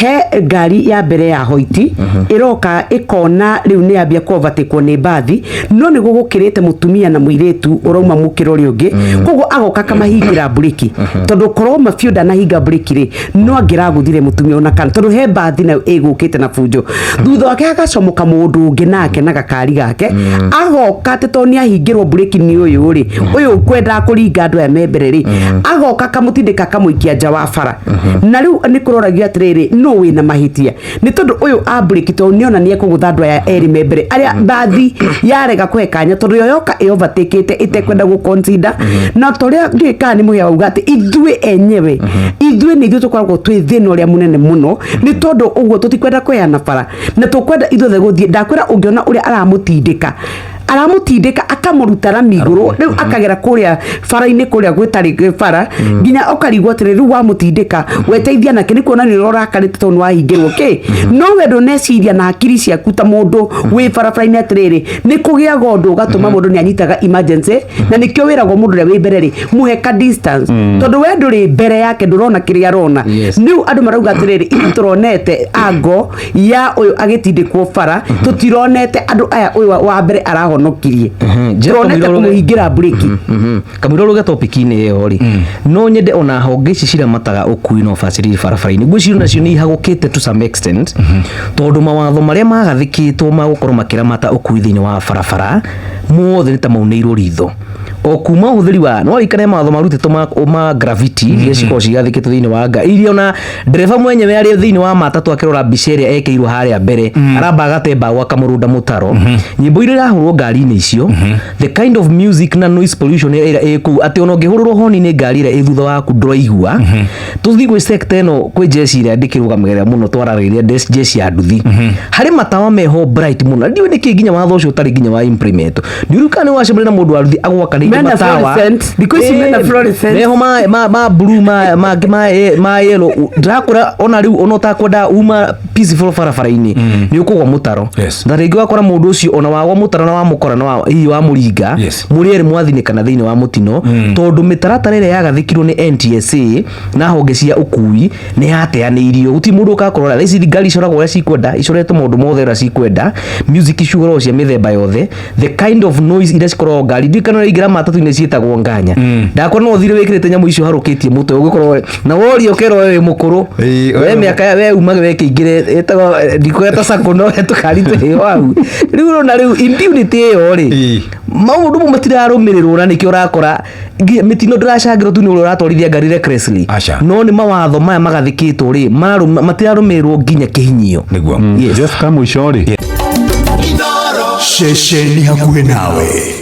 He ngari ya mbere ya hoiti ĩroka ĩkona rĩu nĩ yambia kũovatekwo nĩ mbathi, no nĩ gũgũkĩrĩte mũtumia na mũirĩtu ũrauma mũkĩra ũrĩa ũngĩ, koguo agoka akamahingĩra mburĩki, tondũ korwo mabiũ ndanahinga mburĩki rĩ, no angĩragũthire mũtumia ona kana, tondũ he mbathi nayo ĩgũkĩte na bunjo. Thutha wake hagacomoka mũndũ ũngĩ nake na gakari gake, agoka atĩ tondũ nĩ ahingĩrwo mburĩki nĩ ũyũ rĩ, ũyũ ũkwendaga kũringa andũ aya me mbere rĩ, agoka akamũtindĩka akamũikia nja wa bara. Na rĩu nĩ kũroragio atĩrĩrĩ, no wĩna mahĩtia nĩ tondũ ũyũ amburĩki, tondũ nĩona nĩ ekũgũtha andũ aya erĩ me mbere arĩa mbathi yarega kũhe kanya, tondũ yo yoka ĩovatekĩte ĩtekwenda gũ consider. Na ta ũrĩa ndiũĩ kana nĩ mũhĩa wauga atĩ ithuĩ enyewe, ithuĩ nĩ ithuĩ tũkoragwo twĩ thĩna ũrĩa mũnene mũno, nĩ tondũ ũguo tũtikwenda kũheana bara na tũkwenda ithuothe gũthiĩ. Ndakwĩra, ũngĩona ũrĩa aramũtindĩka, aramũtindĩka akamũruta rami igũrũ, rĩu akagera kũrĩa bara-inĩ kũrĩa gwĩtarĩ bara, nginya ũkarigwo atĩrĩ, rĩu wamũtindĩka weteithia nake nĩ kuonania ũrĩa ũrakarĩte tondũ nĩwahingĩrwo kĩ. No we ndũneciria na hakiri ciaku ta mũndũ wĩ barabara-inĩ atĩrĩrĩ, nĩ kũgĩaga ũndũ ũgatũma mũndũ nĩ anyitaga emergency, na nĩkĩo wĩragwo mũndũ ũrĩa wĩ mbere rĩ, mũhe ka distance, tondũ we ndũrĩ mbere yake, ndũrona kĩrĩa arona. Rĩu andũ marauga atĩrĩrĩ, ithuĩ tũronete ango ya ũyũ agĩtindĩkwo bara, tũtironete andũ aya ũyũ wa mbere arahonokirie. Jeff. Tũronete kũmũhingĩra mburĩki. Kamũira ũrũge topic-inĩ ĩyo rĩ, no nyende ona honge ici ciramataga ũkui na ũbacĩrĩri barabara-inĩ, ngwĩciria nacio nĩ ihagũkĩte to some extent, tondũ mawatho marĩa magathĩkĩtwo ma gũkorwo makĩramata ũkui thĩinĩ wa barabara mothe nĩ ta maunĩirwo ritho o kuma ũhũthĩri wa no ririkane mawatho marutĩtwo ma gravity iria cikoragwo cigathĩkĩtwo thĩinĩ wa ngari, iria ona ndereba mwenyewe arĩ thĩinĩ wa matatũ akĩrora mbica ĩrĩa ekĩirwo harĩa mbere aramba agate mbaũ akamũrũnda mũtaro. Nyĩmbo iria irahũrwo ngari-inĩ icio, the kind of music na noise pollution ĩrĩa ĩ kũu, atĩ ona ũngĩhũrĩrwo honi nĩ ngari ĩrĩa ĩ thutha waku ndũraigua. Tũthiĩ gwĩ sector ĩno, kwĩ jeshi ĩrĩa ndĩkĩrũgamagĩrĩra mũno, twararĩria jeshi ya nduthi, harĩ matawa meho bright mũno. Ndiũĩ nĩkĩ nginya watho ũcio ũtarĩ nginya wa implement. Ndiũĩ kana nĩ wacemania na mũndũ wa nduthi agwakanĩire Mena matawa. fluorescent. Thikũ ici mena fluorescent. Meho ma blue, ma yellow. Ndĩrakwĩra ona rĩu ona ũtakwenda uma peaceful barabara-inĩ nĩ ũkũgwa mũtaro. Na rĩngĩ wakora mũndũ ũcio ona wagwa mũtaro na wamũkora na hihi wamũringa, mũrĩ erĩ mwathinĩkana thĩinĩ wa mũtino, tondũ mĩtaratara ĩrĩa yagathĩkirwo nĩ NTSA na honge cia ũkui nĩ yateanĩirio. Gũtirĩ mũndũ ũkakũrora. Thaa ici ngari icoragwo ũrĩa cikwenda, icoretwo maũndũ mothe ũrĩa cikwenda, music cikoragwo cia mĩthemba yothe, the kind of noise iria cikoragwo ngari, ndiũĩ kana ũraingĩra matatũ-inĩ ciĩtagwo nganya. Ndakora no ũthire wĩkĩrĩte nyamũ icio harũkĩtie mũtwe, ũgĩkorwo na woria ũkerwo we wĩ mũkũrũ. Ĩĩ, we mĩaka ya we umage wekĩingĩre ĩtagwo ndikweta sako, no tũkari twĩho hau rĩu ũrona rĩu impunity ĩyo rĩ, maũndũ mau matirarũmĩrĩrwo, na nĩkĩo ũrakora mĩtino ndĩracangĩrwo tu nĩ ũrĩa ũratwarithia ngari recklessly. Aca. No nĩ mawatho maya magathĩkĩtwo rĩ, matirarũmĩrĩrwo nginya kĩhinyio. Nĩguo. Yes. Jeff, kamũico rĩ. Ceceni hakuhĩ nawe.